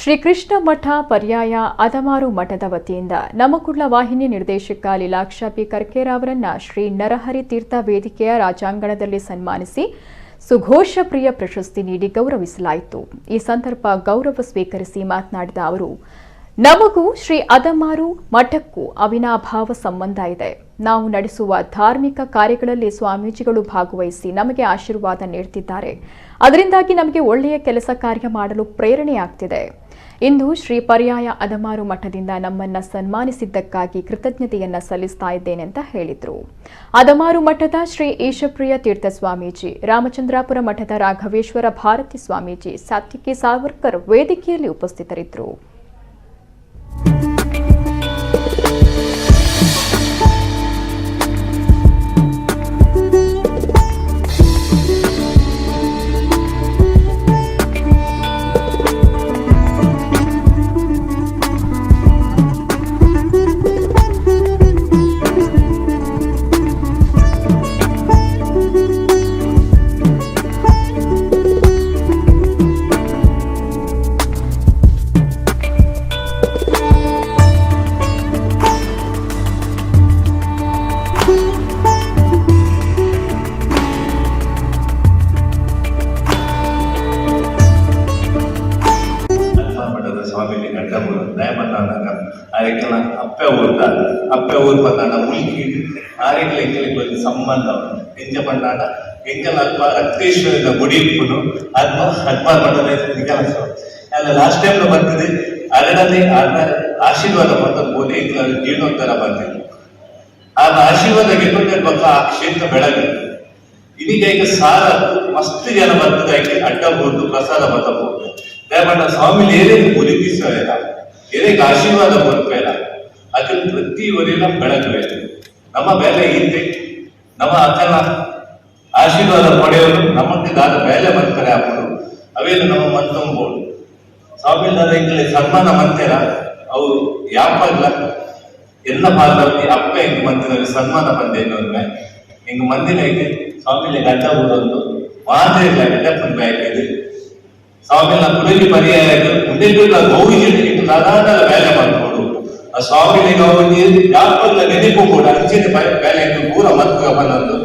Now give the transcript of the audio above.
ಶ್ರೀ ಕೃಷ್ಣ ಮಠ ಪರ್ಯಾಯ ಅದಮಾರು ಮಠದ ವತಿಯಿಂದ ನಮಕುಡ್ಲ ವಾಹಿನಿ ನಿರ್ದೇಶಕ ಲೀಲಾಕ್ಷ ಪಿ ಕರ್ಕೇರ ಅವರನ್ನ ಶ್ರೀ ನರಹರಿ ತೀರ್ಥ ವೇದಿಕೆಯ ರಾಜಾಂಗಣದಲ್ಲಿ ಸನ್ಮಾನಿಸಿ ಸುಘೋಷ ಪ್ರಿಯ ಪ್ರಶಸ್ತಿ ನೀಡಿ ಗೌರವಿಸಲಾಯಿತು. ಈ ಸಂದರ್ಭ ಗೌರವ ಸ್ವೀಕರಿಸಿ ಮಾತನಾಡಿದ ಅವರು, ನಮಗೂ ಶ್ರೀ ಅದಮಾರು ಮಠಕ್ಕೂ ಅವಿನಾಭಾವ ಸಂಬಂಧ ಇದೆ. ನಾವು ನಡೆಸುವ ಧಾರ್ಮಿಕ ಕಾರ್ಯಗಳಲ್ಲಿ ಸ್ವಾಮೀಜಿಗಳು ಭಾಗವಹಿಸಿ ನಮಗೆ ಆಶೀರ್ವಾದ ನೀಡುತ್ತಿದ್ದಾರೆ. ಅದರಿಂದಾಗಿ ನಮಗೆ ಒಳ್ಳೆಯ ಕೆಲಸ ಕಾರ್ಯ ಮಾಡಲು ಪ್ರೇರಣೆಯಾಗ್ತಿದೆ. ಇಂದು ಶ್ರೀ ಪರ್ಯಾಯ ಅದಮಾರು ಮಠದಿಂದ ನಮ್ಮನ್ನ ಸನ್ಮಾನಿಸಿದ್ದಕ್ಕಾಗಿ ಕೃತಜ್ಞತೆಯನ್ನ ಸಲ್ಲಿಸ್ತಾ ಇದ್ದೇನೆ ಅಂತ ಹೇಳಿದರು. ಅದಮಾರು ಮಠದ ಶ್ರೀ ಈಶಪ್ರಿಯ ತೀರ್ಥ ಸ್ವಾಮೀಜಿ, ರಾಮಚಂದ್ರಾಪುರ ಮಠದ ರಾಘವೇಶ್ವರ ಭಾರತಿ ಸ್ವಾಮೀಜಿ, ಸಾತ್ವಿಕಿ ಸಾವರ್ಕರ್ ವೇದಿಕೆಯಲ್ಲಿ ಉಪಸ್ಥಿತರಿದ್ದರು. ಮಠದ ಸ್ವಾಮಿಲಿ ಗಂಡ ದಯಮನ್ನಾಗ ಆರೆಕ್ಕೆಲ್ಲ ಅಪ್ಪೆ ಊರ್ದ ಅಪ್ಪೆ ಊರ್ ಬಂದಾಣ ಮುಲ್ಕಿ ಆರೆಕ್ಲ ಎಂಕಲಿಗೆ ಒಂದು ಸಂಬಂಧ. ಎಂಚ ಪಂಡಾಂಡ ಎಂಕಲ ಅಲ್ಪ ರಕ್ತೇಶ್ವರದ ಗುಡಿ ಇಪ್ಪುನು ಆತ್ಮ ಹದ್ಮಾರ್ ಮಠದ ನಿಕಲ. ಅಲ್ಲ, ಲಾಸ್ಟ್ ಟೈಮ್ ಬರ್ತದೆ ಅರಡಲ್ಲಿ ಆರ್ನ ಆಶೀರ್ವಾದ ಬಂದ ಬೋಧೆ ಎಂಕಲ ಜೀರ್ಣೋದ್ಧಾರ ಬಂದಿತ್ತು. ಆಗ ಆಶೀರ್ವಾದ ಗೆದ್ಕೊಂಡ ಪಕ್ಕ ಆ ಕ್ಷೇತ್ರ ಬೆಳಗ್ಗೆ ಇದೀಗ ಈಗ ಸಾರ ಮಸ್ತ್ ಜನ ಬರ್ತದೆ. ಐಕೆ ಅಡ್ಡ ಬೋದು ಪ್ರಸಾದ ಬತ್ತ. ದಯಮಾಡ ಸ್ವಾಮಿ ಏನೇನು ಗುರುತಿಸೋಲ್ಲ, ಏನೇಗೆ ಆಶೀರ್ವಾದ ಕೊಡ್ಬೇಡ, ಅದನ್ನ ಪ್ರತಿ ವರಿನ ಬೆಳಗಬೇಕು. ನಮ್ಮ ಬೆಲೆ ಇದೆ, ನಮ್ಮ ಅಕ್ಕನ ಆಶೀರ್ವಾದ ಪಡೆಯಲು ನಮಗೆ ದಾದ ಬೇಲೆ ಬರ್ತಾರೆ ಅಪ್ಪರು ಅವೆಲ್ಲ ನಮ್ಮ ಮತ್ತೊಂಬೋದು. ಸ್ವಾಮಿ ಎಂಕಲೆ ಸನ್ಮಾನ ಮಂತೇರ ಅವು ಯಾಪಲ್ಲ ಎಲ್ಲ ಪಾತ್ರದಲ್ಲಿ ಅಪ್ಪ ಹೆಂಗ್ ಮಂತಿನ ಸನ್ಮಾನ ಬಂದೇನು ಅಂದ್ರೆ ಹಿಂಗ ಮಂದಿನ ಸ್ವಾಮಿಲೆ ಗಡ್ಡ ಊರೊಂದು ಮಾತ್ರ ಇಲ್ಲ ಗಡ್ಡಪ್ಪನ ಬ್ಯಾಗ್ ಸ್ವಾಮಿನ ಕುಡಲಿ ಪರ್ಯಾಯ ಮುಂದೆ ಗೌರಿ ಸಾಧಾರಣ ಬೇಲೆ ಮಾಡ್ಕೊಡು. ಆ ಸ್ವಾಮಿಗೆ ಅವನಿಗೆ ಯಾಪಲ್ಲ ನೆನಪು ಕೂಡ ಅಂಚಿನ ಬೇಲೆ ಪೂರ ಮತ್ಕ ಬಂದದ್ದು.